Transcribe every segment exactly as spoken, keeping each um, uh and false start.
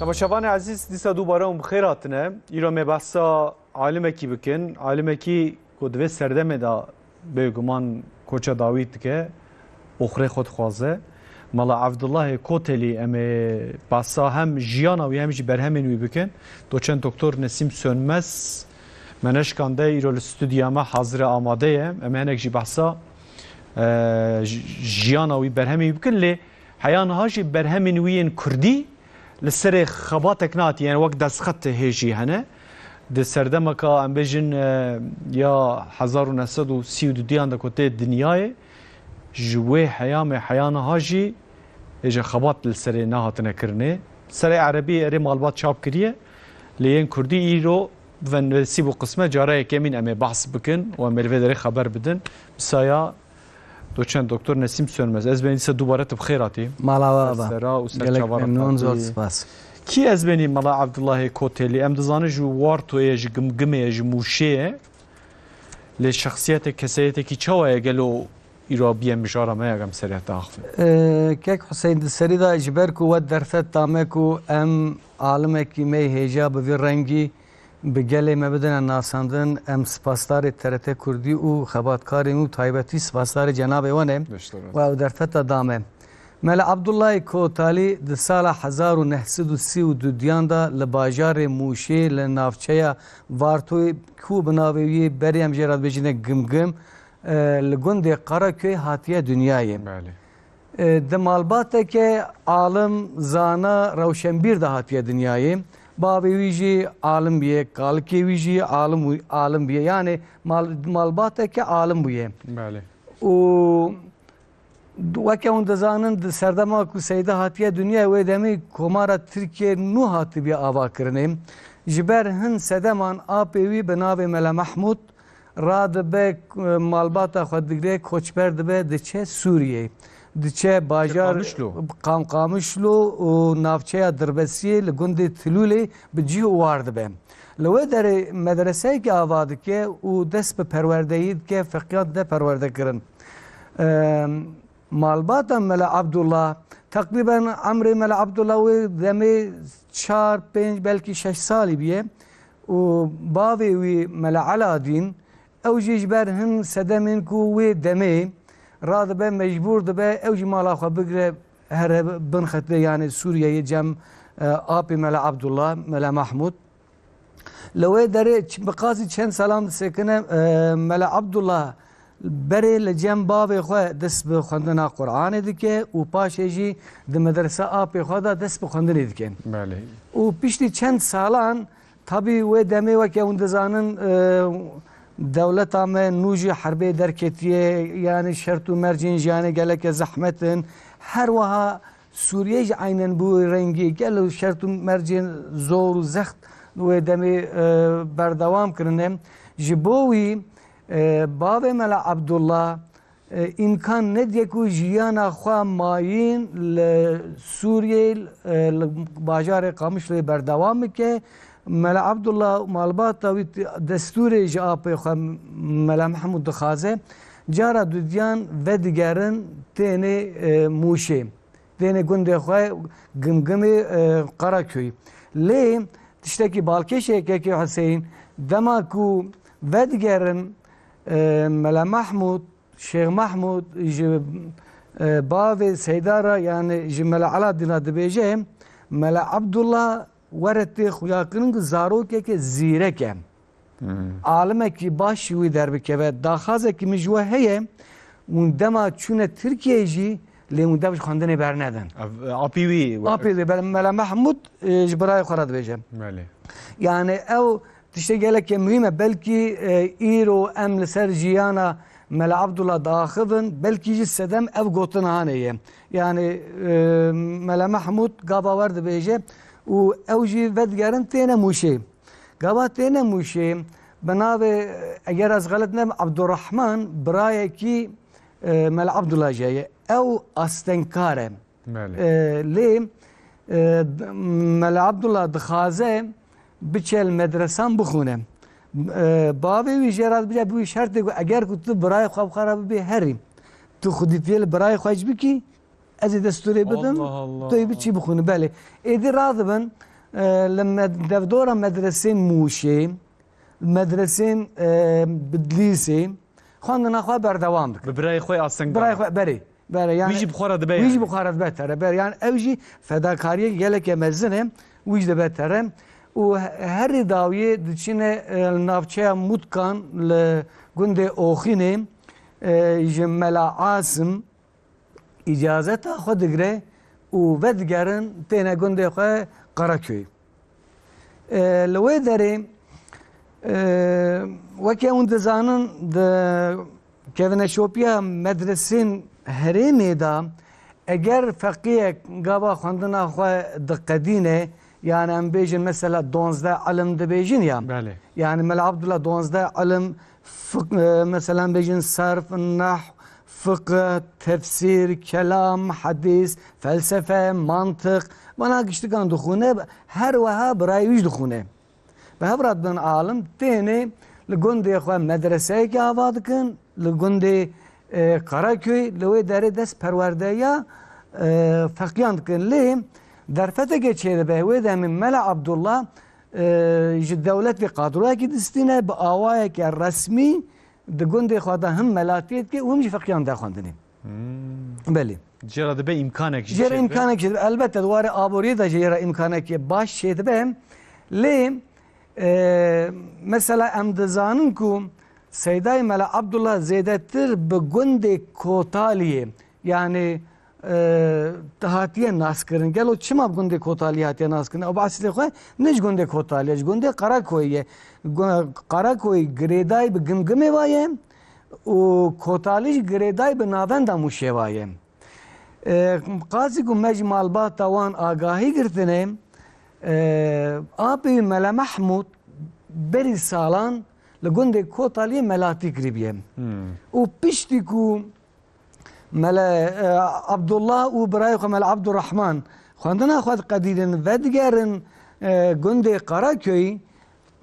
Temaşevanê ezîz, dîsa dubare hûn bi xêr hatine. Îro me behsa alimekî bikin. Alimekî ku di vê serdemê de bêguman koça dawî dike, oxirê xwe dixwaze. Mela Evdullahê Kotelî, em ê behsa hem jiyana wî hem jî berhemên wî bikin. Doçent Doktor Nesîm Sönmez me neşkande, îro li stûdya me hazir e, amade ye. Em ê hinek jî behsa, e, j-, jiyana wî, berhemê wî bikin. Lê heya niha jî berhemên wî yên kurdî li serê xebatek nehatî, yani wek destxet hê jî hene. Di serdemeka, em bêjin, e, ya hezar û neh sed û sî û duduyan de ku tê dinyayê, ji wê heyamê heya niha jî hêja xebat li serê nehatine kirinê. Serê erebî erê malbat çap kiriye, lê yên kurdî îro ve nesîb û qismet cara yekemîn em ê behs bikin û em ê li vê derê xeber bidin. Bi saya Doçent Doktor Nesîm Sönmez, ez bên dîsa dubare tu bi xêr hatî. Mala we aba. Ser sera û ser çava re hatî. Gelek memnûn, zor spas. Kî ez bênî? Mela Evdullahê Kotelî, em dizanin ji Wartoyê ye, ji Gimgimê ye, ji Mûşê ye. Lê şexsiyetek, keseyetekî çawa ye gelo îro biye mijara me ya em serê diaxivin? Ee, kek Huseyîn, di serî de ji ber ku we derfet da me ku em alimekî me hêja bi vî rengî bi gelê me bidine nasandin, em spasdarê T R T Kurdî û xebatkarên wî û taybetî spasdarê cenabê we ne. Beşdar. We ew derfeta da me. Mele Abdullahê Kotalî di sala hezar û neh sed û sî û dudiyan de li bajarê Mûşê, li navçeya Vartoyê, ku bi navê wî berê em jê re dibêjine Gimgim, e, li gundê Qaraköy hatiye dinyayê. Belê. E, di malbateke alim, zana, rewşenbîr de hatiye dinyayê. Bavê wî jî alim bûye, kalikê wî jî alim, alim bûye. Yani mal-, malbateke alim bûye. Belê. Û weke hûn dizanin, di serdema ku Seyda hatiye dinyayê, wê demê Komara Tirkiye nû hatibiye avakirinê. Ji ber hin sedeman apê wî bi navê Mele Mehmûd radibe, e, malbata xwe digre, koçber dibe, diçe Sûriyeyê. Diçe bajar Qamişlo. Qam-, Qamişlo û navçeya Dirbesiyê li gundê Tilûlê bi cih û war dibe. Li wê derê medreseyekê ava dike û dest bi perwerdeyî dike, feqiyan dide perwerdekirin. E, malbata Mele Abdullah, teqrîben emrê Mele Abdullah wê demê çar, pênc, belkî şeş salî bûye. Û bavê wî Mele Eladîn, ew jî ji ber hin sedemên ku wê demê radibe, mecbûr dibe ew jî mala xwe bigire here bin xetirê, yani Sûriyeyê cem, e, apê Mele Abdullah, Mele Mehmûd. Li wê derê ç-, bi qasî çend salan disekine, e, Mele Abdullah berê li cem bavê xwe dest bi xwendina Qur'anê dike û paşê jî di medresa apê xwe de dest bi xwendinê dike. Belê. Û piştî çend salan, tabî wê demê weke hûn dizanin, e, dewleta me nû jî herbê derketiye, yani şert û mercên jiyanê geleke zehmet in. Her wiha Sûriye jî eynen bi wî rengî gelo şert û mercên zor û zext wê demê, e, berdewam kirine. Ji bo wî, e, bavê Mela Abdullah, e, îmkan nediye ku jiyana xwe mayîn li Sûriyê, e, li bajarê Qamişloyê berdewam bike. Mela Abdullah û malbata wî t-, destûrê ji apê xwe Mela Mehmûd dixwaze. Cara dudiyan vedigerin tênê, e, Mûşê. Têne gundê xwe Gimgimê, e, Qaraköy. Lê tiştekî balkêş e, kekê Huseyîn, dema ku vedigerin, e, Mele Mehmûd, Şêx Mehmûd ji, e, bavê Seyda re, yani ji Mele Eladîn re dibêje, Mele Abdullah were tê xuyakirin ku zarokeke zîrek e. Hmm. Alimekî baş ji wî derbikeve. Daxwazekî min ji we heye, hûn dema çûne Tirkiyeyê jî, lê hûn dev ji xwendinê bernedin. Ev, e, apî wî we- Apî wî, belê, Mele Mehmûd, e, ji birayê xwe re dibêje. Belê. Yani ew tiştê gelekê muhîm e. Belkî, e, îro em li ser jiyana Mele Abdullah diaxivin, belkî jî sedem ev gotina hanê ye. Yani, e, Mele Mehmûd gava wer dibêje û ew jî vedigerin têne Mûşê. Gava têne Mûşê, bi navê, eger ez xelet nebim, Abdurrahman, birayekî, e, Mele Abdullah jî heye. Ew astenkar e. Belê. E, lê, e, d-, Mele Abdullah dixwaze biçe li medresan bixwîne. E, bavê wî jê re dibêje, bi wî şertê ku eger ku tu birayê xwe bi xwe re bibê herî, tu xwedîtiyê li birayê xwe jî bikî, ez ê destûrê bidim, Allah Allah. Tu yê biçî bixwînî. Belê. Êdî radibin, E, li med-, devdora medresên Mûşê, medresên, e, Bidlîsê xwendina xwe berdewam dikin. Bi birayê xwe Astengdar. Birayê xwe, berê. Berê, yani, Wî jî bi xwe re dibe wî jî yani. bi xwe re dibe tere. Berê, yani, ew jî fedakariyek geleke mezin e, wî jî dibe tere. Û he-, herî dawiyê diçine, e, navçeya Mutkan li gundê Oxînê, e, ji Mela Asim, îcazeta xwe digre û vedigerin têne gundê xwe Qereköy. E, li wê derê, e, weke hûn dizanin, di kevineşopiya medresên herêmê de eger feqiyek gava xwendina xwe diqedîne, yani em bêjin mesela donzdeh ilim dibêjin ya. Belê. Yani Mela Abdullah donzdeh ilim, fiq-, e, mesela em bêjin serf, nehw, fiqh, tefsîr, kelam, hedîs, felsefe, mantiq, vana giştikan dixwîne, her weha birayê wî jî dixwîne. Bi hev re dibin alim, tênê li gundê xwe medreseyekê ava dikin, li gundê, e, Karaköy, li wê derê dest perwerdeya, e, feqiyan dikin. Lê derfeteke çêdibe, wê demê Mela Abdullah, e, ji dewletê kadroyekî distîne, bi awayeke resmî di gundê xwe de him melatiyê dike û him jî feqiyan de xwendinê. Hmm. Belê. Jê re dibe îmkanek jî Jê re çêdibe. îmkanek çêdibe. Elbette, di warê aboriyê de jê re îmkanekê baş çêdibe. Lê, e, mesela em dizanin ku Seydayê Mela Abdullah zêdetir bi gundê Kotaliyê, yani, e, hatiye naskirin. Gelo çima bi gundê Kotaliyê hatiye naskirin? Ew bi eslê xwe ne ji gundê Kotaliyê, ji gundê Qarakoyê ye. Gu-, Qarakoyê girêdayî bi Gimgimê ve ye û Kotalî jî girêdayî bi navenda Mûşê ve ye. E, qasî ku me ji malbata wan agahî girtine, e, apê wî Mele Mehmûd berî salan li gundê Kotaliyê melatî kirîbûye. Hmm. Û piştî ku Mele, e, Abdullah û birayê xwe Mele Abdurrahman xwendina xwe diqedînin, vedigerin, e, gundê Karaköy,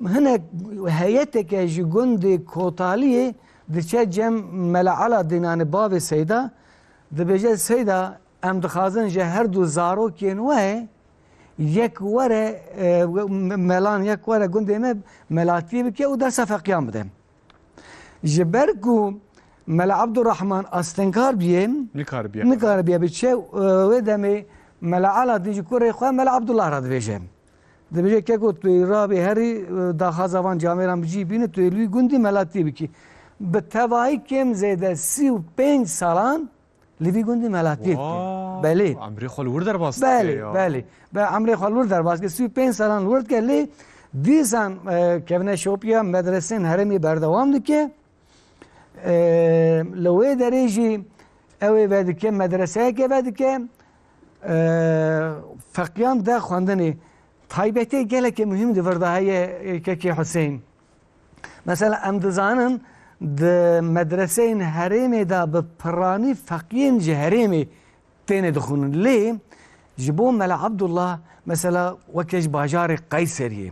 hinek heyeteke ji gundê Kotaliyê diçe cem Mele Aladîn, yani bavê Seyda, dibêje, Seyda, em dixwazin ji her du zarokên we yek were, e, me-, melan yek were gundê me melatiyê bike û dersa feqiyan bide. Ji ber ku Mele Abdurrahman astengkar bûye, Nikaribiye. nikaribiye biçe, e, wê demê Mele Aladîn ji kurê xwe Mele Abdullah re dibêje. Dibêje, Keko, tu yê rabê herî, e, daxwaza van camêran bi cî bîne, tu yê li wî gundî melatî bikî. Bi tevahî kêm zêde sî û pênc salan li vî gundî melatiyê dike. Wa, Belê. emrê xwe li wir derbas dike Belê, ya. belê. Be emrê xwe li wir derbas dike, sî û pênc salan li wir dike, lê dîsan, e, kevneşopiya medresên herêmê berdewam dike. E, li wê derê jî ew ê vedike, medreseyeke vedike, e, feqiyan de xwendinê. Taybetê gelekê muhîm di vir de heye, e, Kekê Huseyîn. Mesela em dizanin di medreseyên herêmê de bi piranî feqiyên ji herêmê têne dixwînin. Lê ji bo Mela Abdullah, mesela weke ji bajarê Qeyseriyê,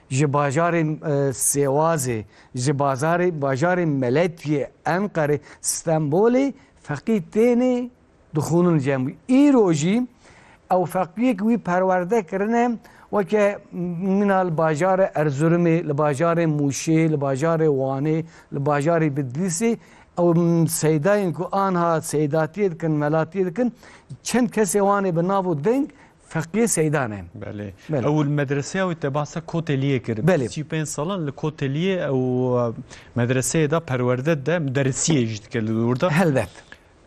ji bajarê, e, Sêwazê, ji bazarê, bajarê Meletiyê, Enqerê, Stenbolê feqî têne dixwînin cem wî. Îro jî ew feqiyek wî perwerde kirine, weke mîna li bajarê Erzurumê, li bajarê Mûşê, li bajarê Wanê, li bajarê Bidlîsê, ew seydayên ku anha seydatiyê dikin, melatiyê dikin, çend kesê wan ê bi nav û deng feqiyê seyda ne. Belê. Belê. Ew li medreseya wî te behsa Koteliyê kir. Belê. Sî û pênc salan li Koteliyê ew, e, medreseyê de perwerde de, muderisiyê jî dike li dor de. Helbet.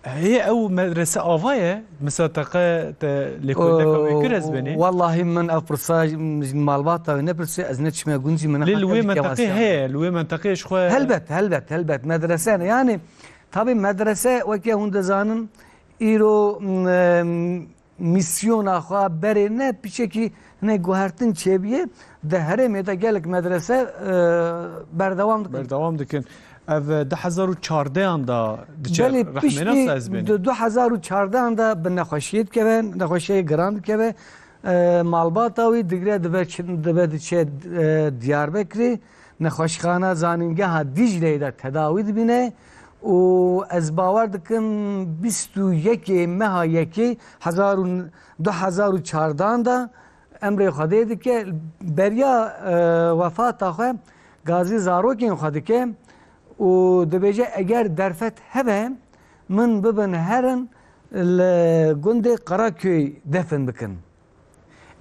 Heye ew medrese ava ye? Mesela teqe te lêkolîneka wê kir ez benî? Wallahî min ev pirsa ji malbata wê nepirsî, ez ne çime gund jî min Lê li wê menteqê heye, li wê menteqê ji xwe Helbet, helbet, helbet. Medrese ne. Yani, tabii medrese, weke hûn dizanin, îro, m, em, mîsyona xwe berê ne, piçekî hinek guhertin çêbûye, di herêmê de gelek medrese, e, berdewam dikin. Berdewam dikin. Ev, e, du hezar û çardehan de diçe Belê, rehmê piştî nas ez benî. di du hezar û çardehan de bi nexweşiyê dikeve, nexweşiyê giran dikeve. E, malbata wî digre dibe çi-, dibe diçe, e, Diyarbekirê, nexweşxana zanîngeha Dîcleyê de tedawî dibîne û ez bawer dikim bîst û yekê meha yekê hezar û, du hezar û çardehan de, emrê Xwedê dike, beriya, e, wefata xwe gazî zarokên xwe dike û dibêje, eger derfet hebe, min bibin herin li gundê Qeraköyê defin bikin.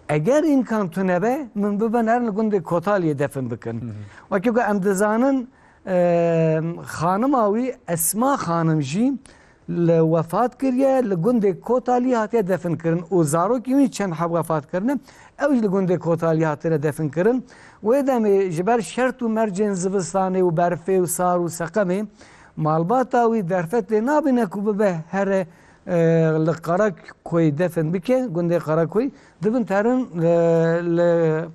Eger îmkan tune be, min bibin herin li gundê Kotaliyê defin bikin. Hı hı. Wekî ku em dizanin, e, xanima wî Esma Xanim jî li wefat kiriye, li gundê Kotalî hatiye defin kirin û zarokî wî çend heb wefat kirine, ew jî li gundê Kotalî hatine defin kirin. Wê demê ji ber şert û mercên zivistanê û berfê û sar û seqemê malbata wî derfet lê nabîne ku bibe here, e, li Qarakoyê defin bike, gundê Qarakoyê, dibin terin, e, li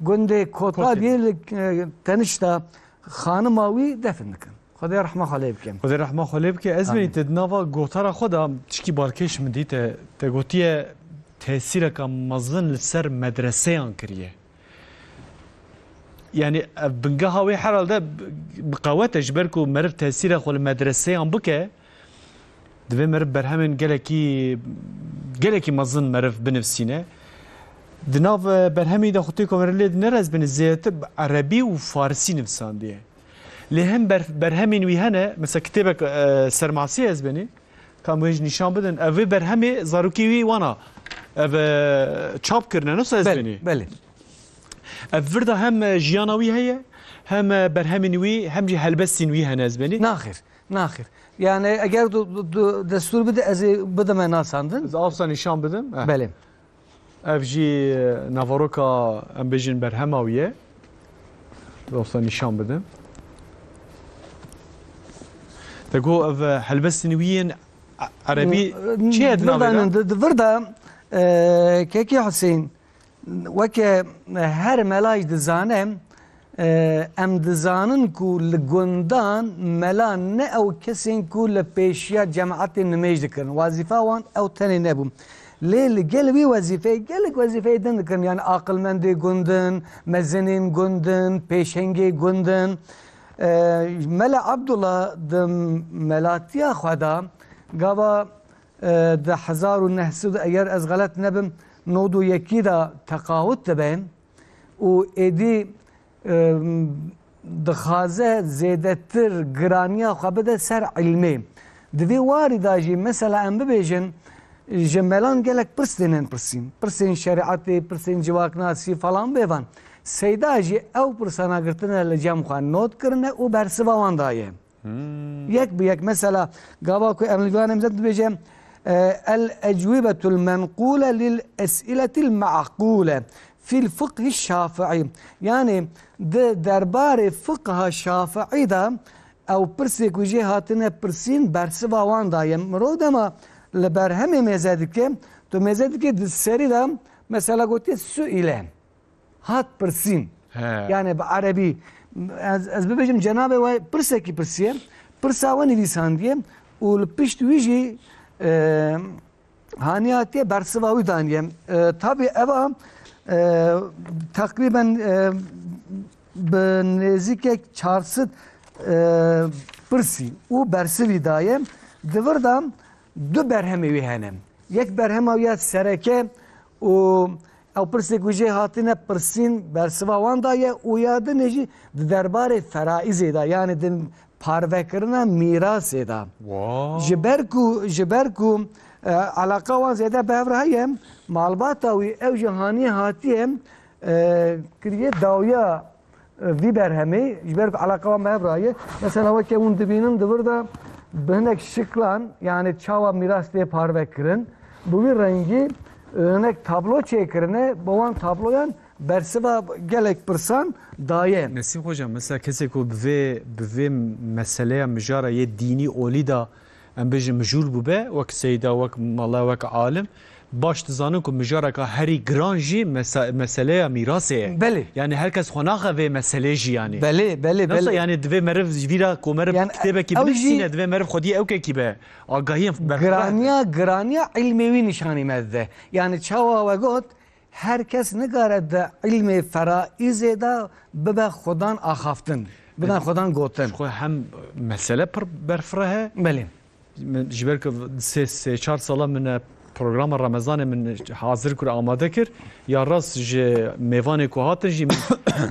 gundê Kotaliyê, Kotaliyê, li, e, tenişta xanima wî defin dikin. Xwedê rehma xwe lê bike. Xwedê rehma xwe lê bike. Ez Amîn. Benî te di nava gotara xwe de tişkî balkêş min dî te, te gotiye tesîreka mezin li ser medreseyan kiriye. Yani, ev bingeha wê herhalde bi, bi qewet e, ji ber ku meriv tesîra xwe li medreseyan bike, divê meriv berhemên gelekî, gelekî mezin meriv binivîsîne. Di nav, e, berhemê de xwe tê ku meriv lê dinere, ez benî zêdetir bi erebî û farisî nivîsandiye. Lê hem ber-, berhemên wî hene, mesela kitêbek, e, Sermasî ez benî, ka em wê jî nîşan bidin. Ev vê berhemê zarokê wî wana, ev, e, çap kirine, nasıl ez Belê, benî? Belê. Ev vir de hem, e, jiyana wî heye, hem, e, berhemên wî, hem jî helbestên wî hene ez benî. Naxêr, naxêr. Yani eger tu, tu, tu destûr bide, ez ê bidime nasandin. Ez awsa nîşan bidim. Eh. Belê. Ev jî, e, naveroka, em bêjin, berhema wî ye. Ez awsa nîşan bidim. Te got ev, e, helbestên wî yên e-, erebî M-, çi ye di navê de? Di, di vir de, e, Kekî Husên, weke her mela jî dizane, e, em dizanin ku li gundan mela ne ew kesên ku li pêşiya cemaetê nimêj dikirin. Wezîfa wan ew tenê nebû. Lê li gel wî wezîfeyê gelek wezîfeyê din dikirin. Yani aqilmendê gundin, mezinên gundin, pêşengê gundin. E, Mela Abdullah di melatiya xwe de gava e, di hezar û neh sed, eger ez xelet nebim, nod û yekî de teqawit dibe û êdî, e, dixwaze zêdetir giraniya xwe bide ser ilmê. Di vê warî de jî, mesela, em bibêjin, ji melan gelek pirs tênin pirsîn. Pirsên şerîetê, pirsên civaknasî falan bêvan. Seyda jî ew pirsana girtine li cem xwe not kirine û bersiva wan daye. Hmm. Yek bi yek. Mesela, gava ku em li vî anê dibêje, e, el ecwibetul menqule lil es'iletil me'qule fil fiqhi şafi'i. Yani, di derbarê fiqha şafi'i de ew pirsê ku jê hatine pirsîn, bersiva wan daye. Mirov dema li berhemê mêze dike, tu mêze dike di serî de, mesela, gotiye su'ile. Hat pirsîn. He. Yani bi erebî, ez, ez bibêjim, cenabê we pirsekî pirsiye, pirsa we nivîsandiye û li pişt wî jî, e, haniye hatiye bersiva wî daniye. E, tabî eva, e, teqrîben, e, bi nêzîkek çar sed, e, pirsî û bersivî daye. Di vir de du berhemê wî hene. Yek berhema wî ya sereke û ew pirsê ku jê hatine pirsîn bersiva wan daye û ya dinê jî di derbarê feraîzê de, yani di parvekirina mîrasê de. Wow. Ji ber ku, ji ber ku, e, eleqa wan zêde bi hev re heye, malbata wî ew jî haniye hatiye, e, kiriye dawiya, e, vî berhemê, ji ber ku eleqa wan bi hev re heye. Mesela weke hûn dibînin di vir de bi hinek şiklan, yani çawa mîras tê parve kirin, bi wî rengî, e, hinek tablo çêkirine, bi wan tabloyan bersiva gelek pirsan daye. Nesîm Xoca, mesela kesê ku bi vê, bi vê meseleya mijara yê dînî olî de, em bêjin, mijûl bûbe, wek seyda, wek mala, wek alim, baş dizanin ku mijareka herî giran jî mesa-, meseleya mîrasê ye. Belê. Yani her kes xwe naxe vê meselê jî yani. Belê, belê, Nasıl belê. Yani divê meriv ji vîra ku meriv Yani kitêbekî ew jî binivîsîne, divê meriv xwedî ewkekî be. Agahiyên berxwedar be. Giraniya, giraniya ilmê wî nîşanî me dide. Yani çawa we got, her kes nikare di ilmê feraîzê de bibe xwedan axaftin, bibe xwedan gotin. Ji xwe hem mesele pir berfireh e. Belê. Min ji ber ku sê, sê çar sala min e Programa Remezanê min hazir kir, amade kir. Ya rast ji mêvanê ku hatin jî min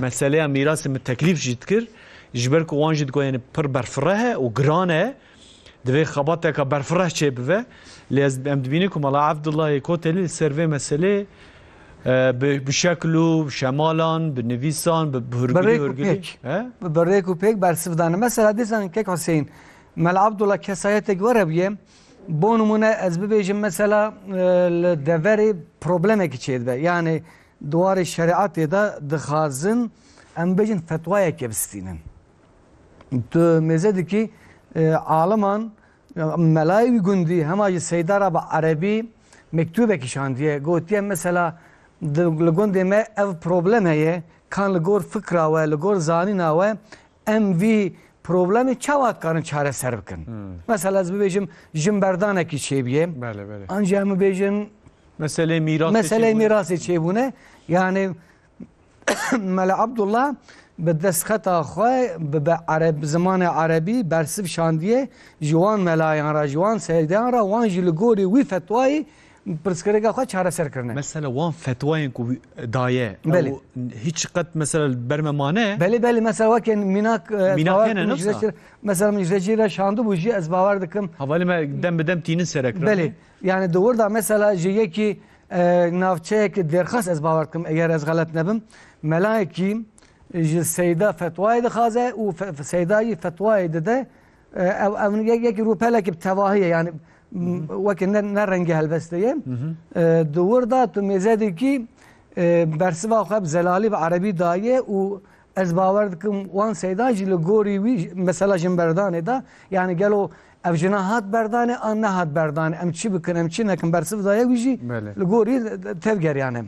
meseleya mîrasê min teklîf jî dikir. Ji ber ku wan jî digot, yani pir berfireh e û giran e. Divê xebateka berfireh çêbibe. Lê ez, em dibînin ku Mela Evdullahê Kotelî li ser vê meselê, e, bi, bi şekl û şemalan, bi nivîsan, bi, bi Bi hurgilî rêk û hurgilî. pêk. He? Bi rêk û pêk bersiv dane. Mesela dîsan kek Huseyîn, Mela Evdullah kesayetek were bûye. Bo nimûne ez bibêjim mesela, e, li deverê problemekî çêdibe. Yani di warê şerîetê de dixwazin em bêjin fetwayeke bistînin. Tu mêze dikî, e, aliman, e, melayê wî gundî hema ji Seyda re bi erebî mektûbekî şandiye. Gotiye mesela di, li gundê me ev problem heye, kan li gor fikra we, li gor zanîna we, em vî problemê çawa dikarin çareser bikin? Hmm. Mesela ez bibêjim jinberdanekî çêbiye. Belê, belê. Anca em bibêjin Meselê mîrasê meselê çêbûne. mîrasê çêbûne. Yani Mele Abdullah bi destxeta xwe bi, bi ereb, zimanê erebî bersiv şandiye ji wan melayan re, ji wan seydeyan re, wan jî li gorî wî fetwayî pirsgirêka xwe çareser kirine. Mesela wan fetwayên ku daye, Belê. ew hiç qet mesela li ber me mane? Belê, belê, mesela weke mînak, e, Mînak bawer hene, kim nasıl? Jire, mesela min ji re şandibû jî ez bawer dikim. Hevalê me dem bi dem tînin serek re. Belê. Yani di wir de mesela ji yekî, e, navçeyekî Dêrxas ez bawer dikim, eger ez xelet nebim, melayekî ji Seyda fetwayê dixwaze û fe-, Seyda jî fetwayê dide. E, ev, ev yek-, yekî rûpelekî bi tevahî ye, yani, Hı hı. weke ne, ne rengê helbestê ye. Hı hı. E, di wir de tu mêze dikî, e, bersiva xwe bi zelalî bi erebî daye û ez bawer dikim wan Seyda jî li gorî wî, mesela jinberdanê de, yani gelo ev jina hat berdanê an nehat berdanê, em çi bikin, em çi nekin, bersiv daye wî jî Belê. li gorî tevgeriyane.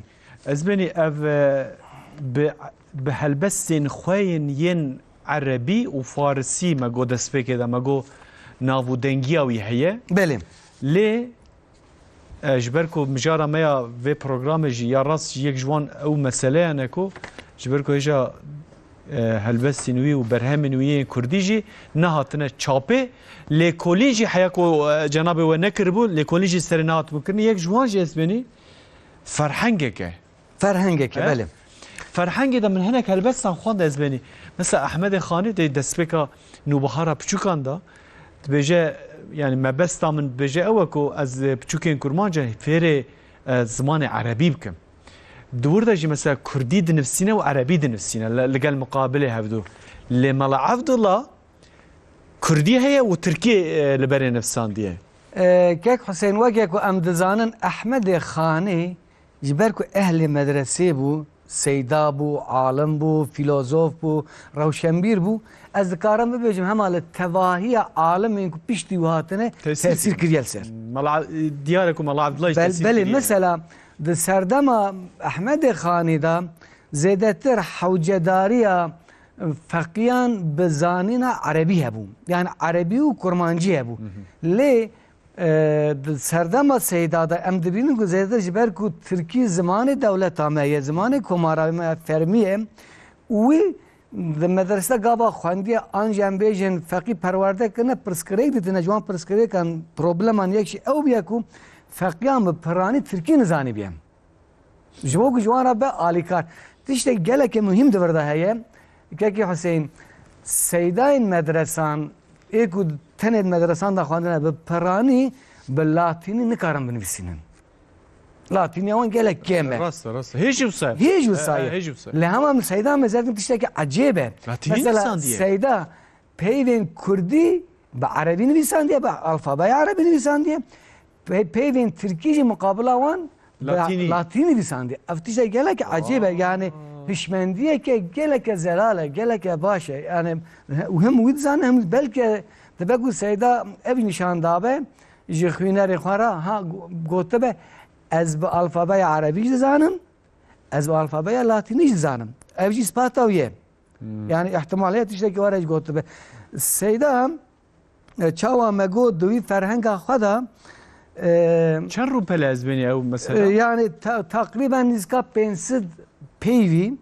Ez benî ev, e, bi, bi helbestên xwe yên yên erebî û farisî me got destpêkê de, me got nav û dengiya wî heye. Belê. Lê, e, ji ber ku mijara me ya vê programê jî ya rast yek ji wan ew meseleyan e ku ji ber ku hêja, e, helbestên wî û berhemên wî yên kurdî jî nehatine çapê, lêkolîn jî heya ku, e, cenabê we nekiribû, lêkolîn jî serê nehatibû kirin. Yek ji wan jî ez benî ferhengek e. Ferhengek e, He? belê. Ferhengê de min hinek helbestan xwend ez benî. Mesela Ehmedê Xanî dê destpêka Nûbihara Piçûkan da, dibêje, yani mebesta min dibêje ew e ku ez, e, piçûkên kurmanca fêrê, e, zimanê erebî bikim. Di wir de jî mesela kurdî dinivsîne û erebî dinivsîne li, li gel muqabilê hevdû. Lê Mela Evdullah kurdî heye û tirkî, e, li berê nivsandiye. E, kek Huseyîn, weke ku em dizanin Ehmedê Xanî ji ber ku ehlê medresê bû, seyda bû, alim bû, fîlozof bû, rewşenbîr bû, ez dikarim bibêjim hema li tevahiya alimên ku piştî wî hatine Tesîr tesîr kiriye. kiriye li ser. Mela, diyar e ku Mela Abdullah jî Bel-, tesîr belê, kiriye. mesela di serdema Ehmedê Xanî de zêdetir hewcedariya feqiyan bi zanîna erebî hebû. Yani erebî û kurmancî hebû. Hı hı. Lê E, di serdema Seyda de em dibînin ku zêdetir ji ber ku tirkî zimanê dewleta me ye, zimanê komara me fermî ye, wî di medrese gava xwendiye an jî em bêjin feqî perwerde kirine, pirsgirêk didine, ji wan pirsgirêkan probleman yek jî ew bûye ku feqiyan bi piranî tirkî nizanî bûye. Ji bo ku ji wan re be alîkar. Tiştek gelekê muhîm di vir de heye. Kekê Huseyîn, seydayên medresan, ê ku tenê di medresan de xwendine, bi piranî, bi latînî nikarin binivîsînin. Latîniya wan gelek kêm e. Rast e, rast e. Hêj wisa. Hêj wisa E, e, ye. hêj wisa. Lê hema min seyda me zevkin tiştekî ecêb e. Latînî Mesela, nivîsandiye. seyda peyvên kurdî bi erebî nivîsandiye, bi alfabeya erebî nivîsandiye. Pe-, peyvên tirkî jî muqabila wan bi Latînî. latînî nivîsandiye. Ev tiştek gelek ecêb e. Aa. Yani hişmendiyeke geleke zelal e, geleke baş e. Yani hem wî dizane hem belke dibe ku seyda ev nîşan dabe ji xwînerê xwe re, ha, go-, gotibe, ez bi alfabeya erebî jî dizanim, ez bi alfabeya latînî jî dizanim. Ev jî îspata wî ye. Hmm. Yani ihtimal heye tiştekî were ji gotibe. Seyda, e, çawa me got di wî ferhenga xwe de, e, Çend rûpele ez benî ew mesela? e, yani ta-, teqrîben nîzika pênc sed peyvî,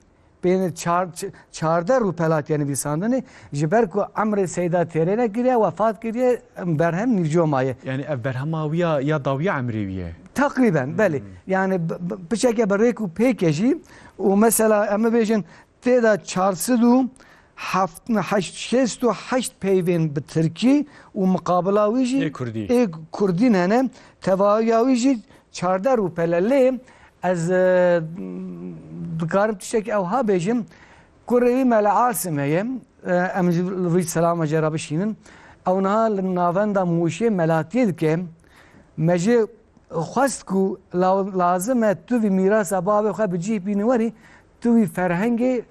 pênc, çar-, ç-, çardeh rûpel hatiye nivîsandinê. Ji ber ku emrê Seyda têrê nekiriye, wefat kiriye, berhem nîvco maye. Yani ev berhema wî ya, ya dawiya emrê wî ye? Teqrîben, belê. Hmm. Yani, b-, b-, piçeke bi rêk û pêke jî û mesela em bibêjin tê de çar sed û heft, heşt, şêst û heşt peyvên bi tirkî û miqabila wî jî Ê kurdî. ê kurdî hene. Tevahiya wî jî çardeh rûpel e. Lê ez, e, dikarim tiştekî ewha bêjim. Kurê wî Mele Asim heye. E, em ji li vî selama jê re bişînin. Ew niha li navenda Mûşê melatiyê dike. Me jê xwest ku la-, lazim e tu vî mîrasa bavê xwe bi cih bînî werî, tu vî ferhengê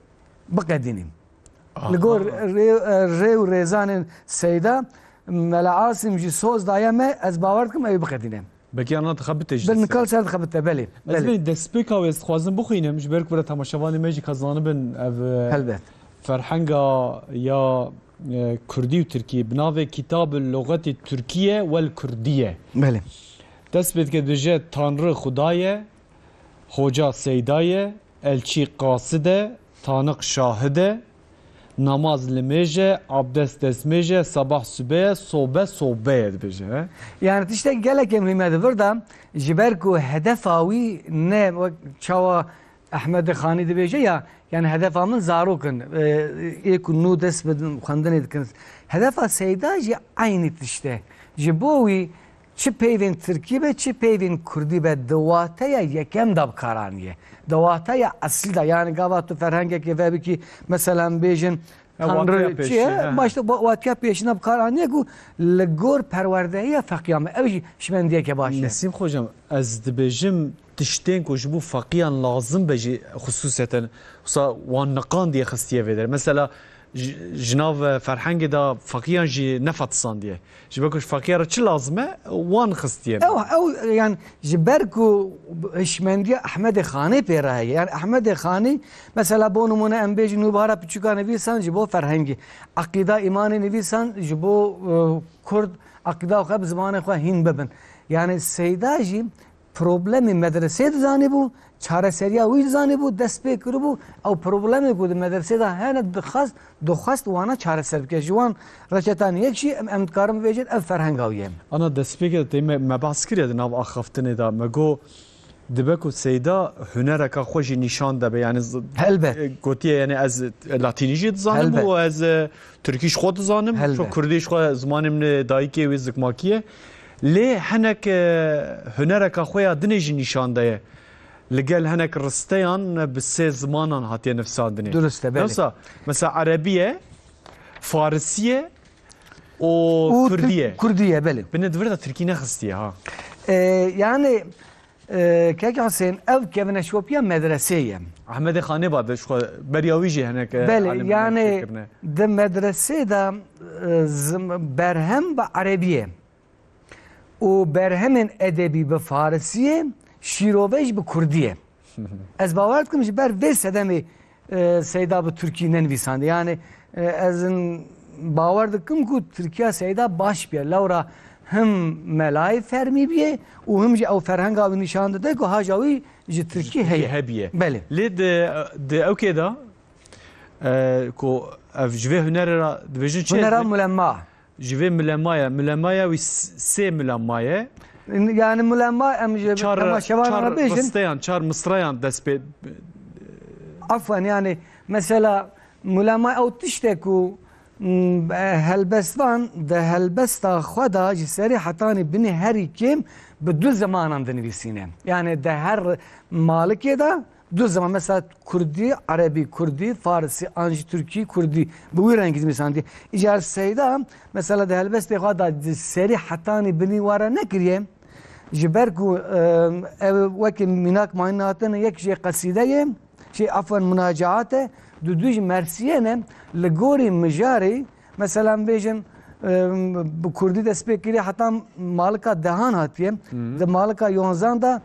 biqedînî. Aha. Li gor rê, rê û rêzanên Seyda, Mela Asim jî soz daye me, ez bawer dikim ew ê biqedîne. Belkî ana dixebite jî Bil destê. Nikal ser dixebite, belê, Ez belê. Bê destpêka wê ez dixwazim bixwînim, ji ber ku bira temaşevanê me jî ka zanibin ev, e, Helbet. ferhenga ya, e, kurdî û tirkî bi navê Kitab-ı Luxetî Türkiye wel Kurdiye. Belê. Dest pê dike dibêje Tanrı Xuda ye, Hoca Seyda ye, Elçî Qasid e, Tanık Şahid e, namaz limêj e, abdest destmêj e, sabah sibe ye, sobe sobe ye dibêje, he? Yani tiştek gelekê muhîm e di vir de, ji ber ku hedefa wî ne wek çawa Ehmedê Xanî dibêje ya, yani hedefa min zarok in, e, ê ku nû dest bi xwendinê dikin. Hedefa Seyda jî eynî tişt e. Ji bo wî çi peyvên tirkî be, çi peyvên kurdî be, di wateya yekem de bi kar aniye. Di wateya eslî de, yani gava tu ferhengekê vebikî, mesela em bêjin, Ya, Tanrı wateya çi pêşî, ye? he, he. Başta bu wateya pêşîna bi kar aniye ku li gor perwerdehiya feqiya me. Ew jî şimendiyeke baş e. Nesîm Xocam, ez dibêjim tiştên ku ji bo feqiyan lazim be jî xusûseten, wisa wan niqandiye xistiye vê derê. Mesela ji, ji nav ferhengê de feqiyan jî nefetisandiye. Ji ber ku ji feqiya re çi lazim e, wan xistiye. Ew, ew, yani ji ber ku hişmendiya Ehmedê Xanê pê re heye. Yani Ehmedê Xanî, mesela bo nimûne em bêjin Nûbihara Piçûka nivîsan ji bo ferhengî, Eqîda Îmanê nivîsan ji bo, e, Kurd eqîda xwe bi zimanê xwe hîn bibin. Yani Seyda jî problemê medresê dizanîbû, çareseriya wî dizanîbû, dest pê kiribû, ew problemê ku di medresê de hene dixwest, dixwest wana çareser bike. Ji wan reçetan yek jî em, em dikarin bibêjin ev ferhenga wî ye. Ana destpêkê de tê me, me behs kiriye di nav axaftinê de. Me got, dibe ku Seyda hunereka xwe jî nîşan de be. Yani z-, Helbet. e, gotiye, yani ez latînî jî dizanim Helbet. û ez, e, tirkî ji xwe dizanim. Helbet. Ji kurdî ji xwe zimanê min dayikê wî zikmakî ye. Lê hinek, e, hunereka xwe ya dinê jî nîşan de ye. Li gel hinek risteyan bi sê zimanan hatiye nivîsandinê. Durust e, belê. Wisa, mesela erebî ye, farisî ye û Û kurdî ye. Tirk-, kurdî ye, belê. Binê di vir de tirkî nexistiye ha. E, yani, e, Kek Husên, ev kevineşopiya medresê ye. Ehmedê Xanê ba de ji xwe beriya wî jî hinek, e, Belê, alimên yani fikirine. Di medresê de, e, zim-, berhem bi erebî ye. û berhemên edebî bi farisî ye, şîrove jî bi kurdî ye. Ez bawer dikim ji ber vê sedemê, e, Seyda bi tirkî nenivîsandiye. Yani, e, ez in bawer dikim ku tirkiya Seyda baş bûye. Lewra him melayê fermî bûye û him jî ew ferhenga wî nîşan dide ku haja wî ji tirkî Ji tirkî heye. hebiye. Belê. Lê di, di ewkê de, e, ku ev ji vê hunerê re dibêjin çi? Hunera mulemma. Ji vê milemaye, milemaye wî s-, sê milemaye. Yani mulema em ji Çar, temaşevan çar re bêjin. risteyan, çar misrayan dest pê. Afwen, yani mesela mulema ew tişt e ku, m, e, helbestvan di helbesta xwe de ji serî hetanî binî herî kêm bi du zimanan dinivîsîne. Yani di her malikê de Du ziman, mesela kurdî, erebî, kurdî, farisî, an jî tirkî, kurdî. Bi wî rengî dinivîsandiye. Îcar Seyda, mesela di helbestê xwe de di serî hetanî binî ware nekiriye. Ji ber ku, e, ev wekî mînak mayîn hatine yek jê qesîde ye, jê afwen munacaat e, du du jî mersiye ne, li gorî mijarê Mesela em bêjin, e, bi kurdî dest pê kiriye, heta malika dehan hatiye. Hı. Di malika yonzan de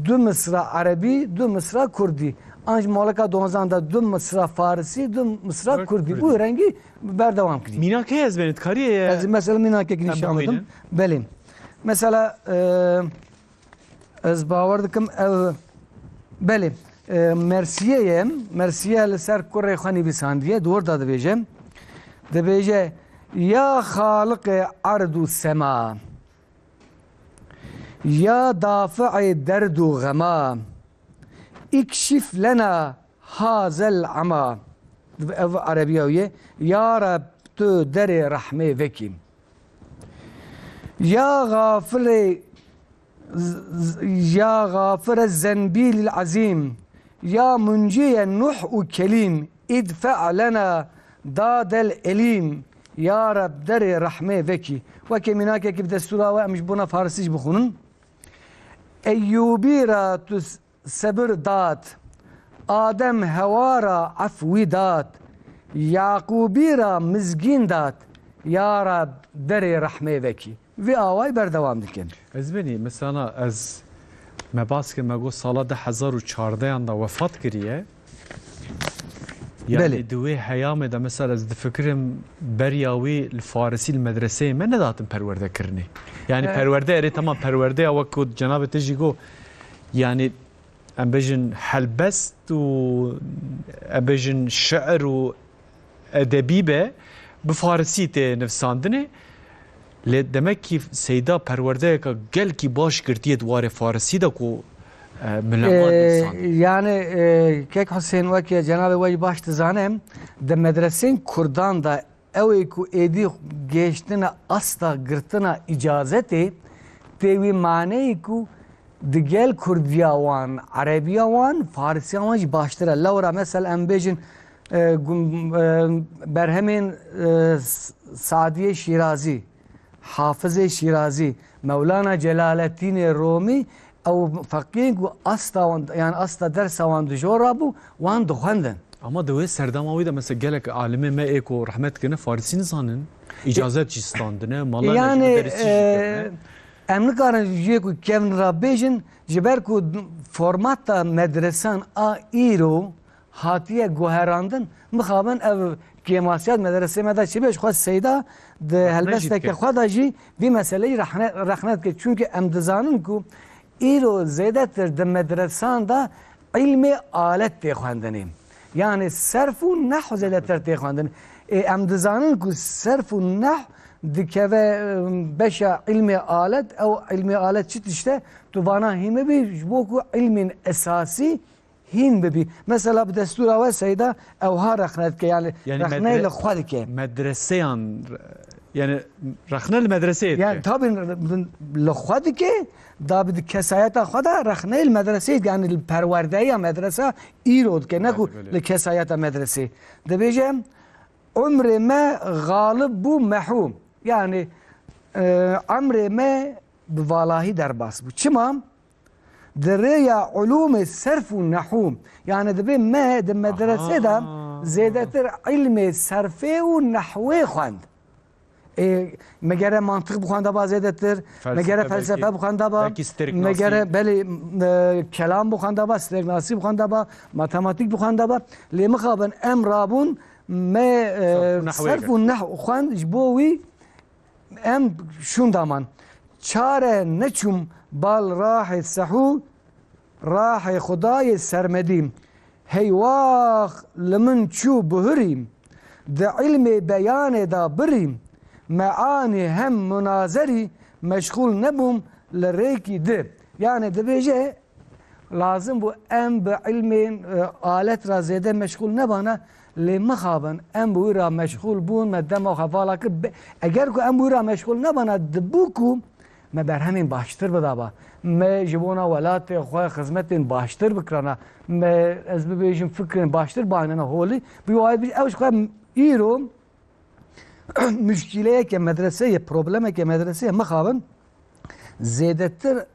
du misra erebî, du misra kurdî. An jî malika donzan de du misra farisî, du misra Kurdî. kurdî. Bu rengî berdewam kiriye. Mînak heye ez bêne, dikarî ye? Ez mesela mînakek Em nîşan bidim. bixwînin. Belê. Mesela, e, Ez bawer dikim ev, belê, e, Mersiye ye. Mersiye li ser kurê xwe nivîsandiye, di wir de dibêje. Dibêje, Ya Xaliqê erd û sema, Ya dafi'ê derd û xema, ikşif lena hazel ema. Ev erebiya wî ye. Ya Reb, tu derê rehmê vekî. Ya xafirê, z-, z-, ya xafire zenbîlil ezîm, ya muncîye Nuh û Kelîm, idfe' lena dadel elîm, ya Reb, derê rehmê vekî. Weke mînakekî bi destûra we em ji bona farisî jî bixwînin. Eyyûbî ra tu s-, sebir dat, Adem Hewa ra efwî dat, Yaqûbî ra mizgîn dat, ya Reb, derê rehmê vekî. Vî awayî berdewam dikin. Ez benî, mesela ez me bas kir, me got sala du hezar û çardeyan da wefat kiriye. Yani Belê. Di wê heyamê de mesela ez difikirim beriya wî li Farisî li medreseyê me nedatin perwerdekirinê. Yani E- perwerde erê, tamam, perwerdeya wek ku cenabê te jî got, yani em bêjin helbest û em bêjin şiir û edebî be, bi farisî tê nivsandinê. Lê demek kî Seyda perwerdeyeke gelkî baş girtiye di warê farisî de ku, e, milemat Ee, nivsandin. Yani, e, Kek Husên, weke cenabê we jî baş dizane, di medresên Kurdan de ew ê ku êdî gêştine asta girtina îcazetê, tê wî maneyê ku di gel kurdiya wan, erebiya wan, farisiya wan jî baştir e. Lewra mesela em bêjin, e, gum-, e, berhemên, e, S-, Sadiyê Şîrazî, Hafizê Şîrazî, Mewlana Celaleddînê Romî, ew feqîyên ku asta wan, yani asta dersa wan dijora bû, wan dixwendin. Ama di wê serdema wî de mesela gelek alimê me ê ku rehmet kirine farisî nizanin, îcazet jî standine, mala Yani, jî derisî jî kirine. E, em nikarin jê ku kevin ra bêjin, ji ber ku formata medresan a îro hatiye guherandin, mixabin ev kêmasiyat medresê me de çi be, ji xwe Seyda di Rexne jî helbesteke dike. Xwe de jî vî meseleyî rexne, rexne dike. Çunke em dizanin ku îro zêdetir di medresan de îlmê alet tê xwendinê. Yani serf û nehw zêdetir tê xwendin. Ê, em dizanin ku serf û nehw dikeve, em, beşa îlmê alet, ew îlmê alet çi tişt e? Tu vana hîn bibî, ji bo ku îlmên esasî hîn bibî. Mesela bi destûra we Seyda ewha rexne dike, yani Yani rexneyê medre-, li xwe dike. Medreseyan, yani rexne li medreseyê Yani dike. Tabii li xwe dike, da bi kesayeta xwe de rexneyê li medreseyê dike, yani li perwerdeya medresa îro dike, ne ku Belê, belê. Li kesayeta medresê. Dibêje, Umrê me xalib bû mehû. Yani, e, emrê me bi valahî derbas bû. Çima? Di rêya ulûmê serf û nehû, yani divê me di medresê de Aha. zêdetir ilmê serfê û nehwê xwend. Ê, me gere mantiq bixwenda ba zêdetir, me gere Felsefe belkî, felsefe bixwenda ba, belkî stêrknasî. Me gere belê, e, kelam bixwenda ba, stêrknasî bixwenda ba, matematîk bixwenda ba. Lê mixabin em rabûn me, e, Serf û nehwê serf û nehw xwend, ji bo wî em şûnda man. Çare neçûm bal rahê sehû, rahê Xudayê sermedî. Hey wax li min çû bihurî, di ilmê beyanê de birî, meanî hem munazerî meşxûl nebûm li rêkî di. Yani dibêje, lazim bû em bi ilmên, e, alet re zêde meşxûl nebana, lê mixabin em bi wî re meşxûl bûn, me dema xwe vala kir. Be-, eger ku em bi wî re meşxûl nebana, dibû ku me berhemên baştir bidaba. Me ji bona welatê xwe xizmetên baştir bikirana. Me, ez bibêjim, fikrên baştir bianîna holî. Bi wayê bî-, ew ji xwe îro muşkîleyeke medreseyê, problemeke medreseyê mixabin zêdetir,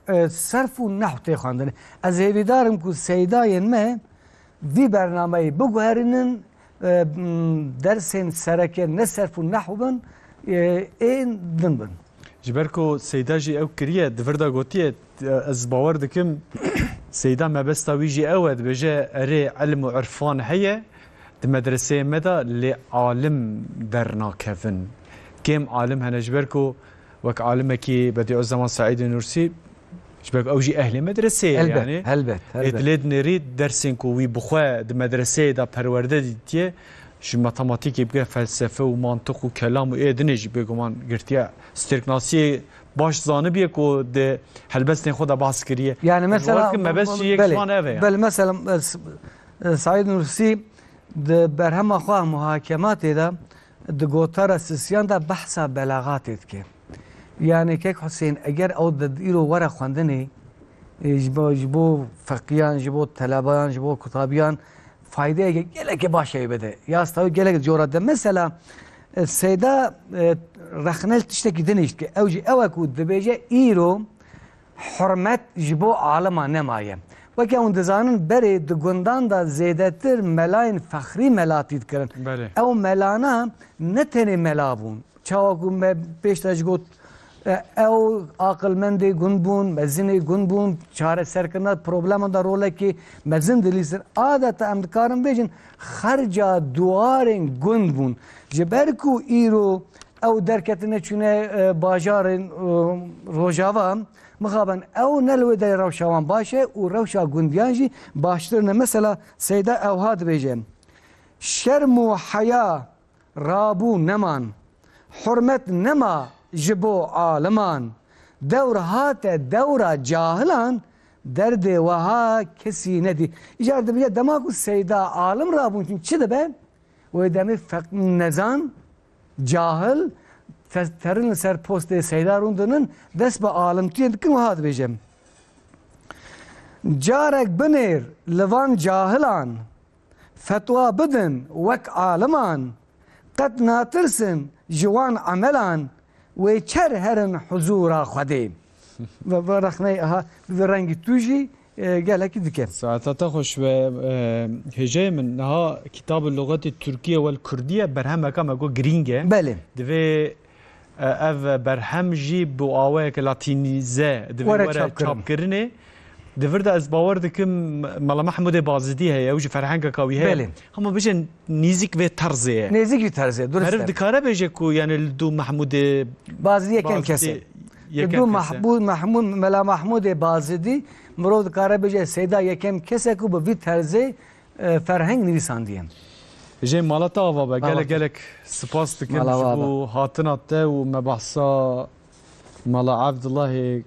e, serf û nehw tê xwendin. Ez hêvîdar im ku seydayên me vî bernameyê biguherînin, e, m, dersên sereke ne serf û nehw bin, e, ên din bin. Ji ber ku Seyda jî ew kiriye, di vir de gotiye, ez bawer dikim, Seyda mebesta wî jî ew e, dibêje, erê, ilm û irfan heye, di medreseyê me de lê alim dernakevin. Kêm alim hene, ji ber ku wek alimekî Bedîuzzeman Seîdê Nûrsî, ji ber ku ew jî ehlê medreseyê ye Helbet, yani. Helbet, Ê helbet. Dilê dinêrî dersên ku wî bi xwe di medreseyê de perwerde dîtiye, ji matematîkê bigire felsefe û mantiq û kelam û ê dinê jî bêguman girtiye. Stêrknasiyê baş zanibiye ku di helbestên xwe de behs kiriye. Yani mesela, bawer dikim mebest jî yek ji belê, wan ev e. Belê, mesela, e, S-, e, Saîd Nursi di berhema xwe Muhakematê de di gotara sisiyan de behsa belaxatê dike. Yani kek Husên, eger ew di îro were xwendinê, e, ji bo, ji bo feqiyan, ji bo telebayan, ji bo kutabiyan faydeyeke gelekê baş ê bide. Ya stawî gelek cora de. Mesela, e, Seyda, e, rexne li tiştekî din jî dike. Ew jî ew e ku dibêje îro hurmet ji bo alima nemaye. Weke hûn dizanin berê di gundan de zêdetir melayên fexrî melatî dikirin. Belê. Ew melana ne tenê mela bûn. Çawa ku me pêş de jî got, e, ew aqilmendê gund bûn, mezinê gund bûn, çareserkirina probleman de rolekî mezin dilîstin. Adeta em dikarin bêjin, xerca duwarên gund bûn. Ji ber ku îro ew derketine çûne, e, bajarên, e, Rojava, mixabin ew ne li wê derê rewşa wan baş e û rewşa gundiyan jî baştir ne. Mesela Seyda ewha dibêje, şerm û heya rabû neman, hurmet nema ji bo aliman. Dewr hate dewra cahilan, derdê weha kesî nedî. Îcar dibêje dema ku Seyda alim rabûn çi dibe? Wê demê feq-, nezan, cahil, te-, terin li ser postê Seyda rûndinin, dest bi alimtiyê dikin, wiha dibêje. Carek binêr li van cahilan, fetwa bidin wek aliman, qet natirsin ji wan emelan, wê çer herin huzûra Xwedê. Ve, ve rexneyê aha, bi vî rengî tu jî, e, gelekî dike. Saeta te xweş be, e, hêjayê min. Niha Kitab-ı Luxetê Tirkiye wel Kurdiye berhemeka me got girîng e. Belê. Divê, e, ev berhem jî bi awayeke latînîze divê were çapkirinê. Di vir de ez bawer dikim Mela Mehmûdê Bazidî heye, ew jî ferhengeka wî heye. Belê. Hema bêjin nêzîk vê terzê ye. Nêzîk vî terzê, durist e. Meriv dikare bêje ku, yani, li dû Mehmûdê Bazidî yekem kes e. Li dû Mehmûd, Mehmûd, Mela Mehmûdê Bazidî mirov dikare bêje Seyda yekem kes e ku bi vî terzê, e, ferheng nivîsandiye. Jê mala te ava be, gelek gelek spas dikim ji bo hatina te û me behsa Mala Evdulahê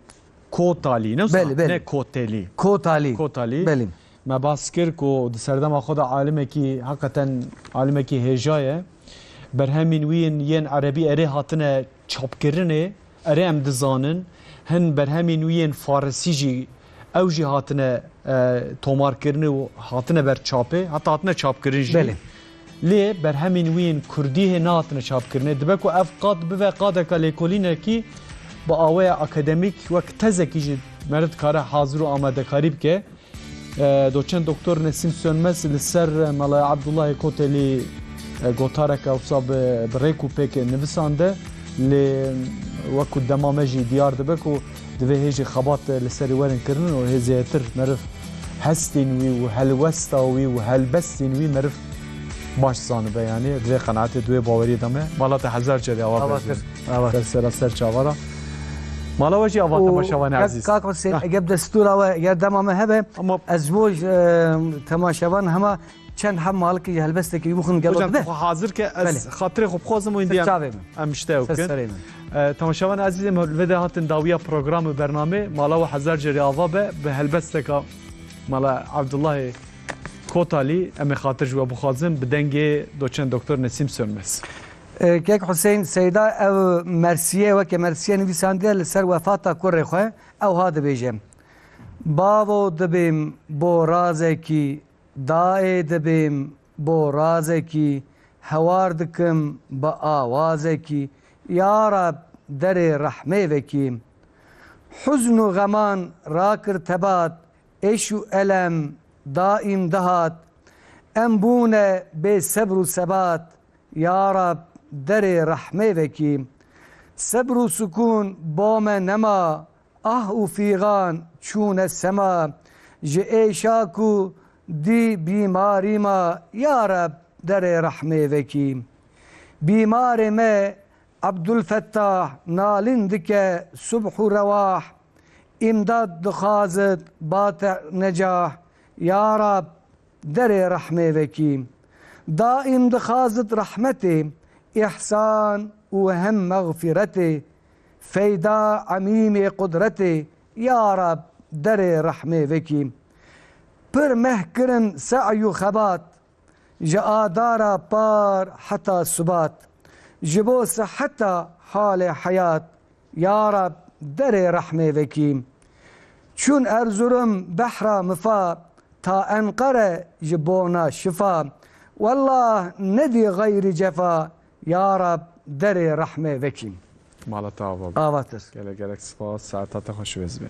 Kotalî, ne wisa? Belê, belê. Ne Kotelî. Kotalî. Kotalî. Belê. Me behs kir ku di serdema xwe de alimekî, heqeten alimekî hêja ye. Berhemên wî yên, yên erebî erê hatine çapkirinê, erê em dizanin. Hin berhemên wî yên farisî jî, ew jî hatine, e, tomarkirinê û hatine ber çapê, heta hatine çapkirin jî. Belê. Lê berhemên wî yên kurdî hê nehatine çapkirinê. Dibe ku ev qad bibe qadeka lêkolînekî bi aweya akademîk wek tezekî jî meriv dikare hazir û amadekarî bike. E, doçent doktor Nesîm Sönmez li ser Mela Abdullahê Kotelî, e, gotareke wisa bi, bi rêk û pêk nivisande. Lê wek ku dema me jî diyar dibe ku divê hê jî xebat li serî werin kirin û hê zêdetir meriv hestên wî û helwesta wî û helbestên wî meriv baş zanibe, yanî di vê qenaetê, di wê baweriyê de me. Mala te hezar carî ava be. Ava kir. Ava. Te sera ser çavara. Mala we jî ava temaşevanê ezîz. Kak Husên, eger destûra we, eger dema me hebe, ama ez ji bo, e, temaşevan hema çend heb malikê ji helbestekî wî bixwin gelo dibe. Hocam, tu xwe hazir ke, ez xatirê xwe bixwazim û îndî em, em ji te ew bikin. Ser çavê min. Ser serê min. E, temaşevan ezîz, em li vê de hatin dawiya program û bernamê, mala we hezar carî ava be, bi helbesteka Mala Abdullahê Kotalî, em ê xatir ji we bixwazin, bi dengê doçent doktor Nesîm Sönmez. E, Kek Husên, Seyda ev mersiyê weke mersiyê nivîsandiye li ser wefata kurê xwe, ew ha dibêje. Bavo dibêm bo razekî, dayê dibêm bo razekî, hewar dikim bi awazekî, ya Reb derê rehmê vekî. Huzn û xeman rakir tebat, êş û elem daîm dihat. Em bûne bê sebr û sebat, ya Reb derê rehmê vekî. Sebr û sukûn bo me nema, ah û fîxan çûne sema, ji êşa ku dî bîmarî ma, ya Reb derê rehmê vekî. Bîmarê me Ebdulfettah nalîn dike subh û rewah, îmdad dixwazit bate necah, ya Reb derê rehmê vekî. Daîm dixwazit rehmetê, îhsan û hem mexfîretê. Feyda emîmê qudretê, ya Reb, derê rehmê vekî. Pir meh kirin se'y û xebat, ji adara par heta subat. Ji bo siheta halê heyat, ya Reb, derê rehmê vekî. Çûn Erzurum behra mifa, ta Enqere ji bona şifa. Wellah nedî xeyrî cefa, ya Reb, derê rehmê vekî. Mala te ava be. Avatir. Gelek gelek spas. Saeta te xweş û ez be.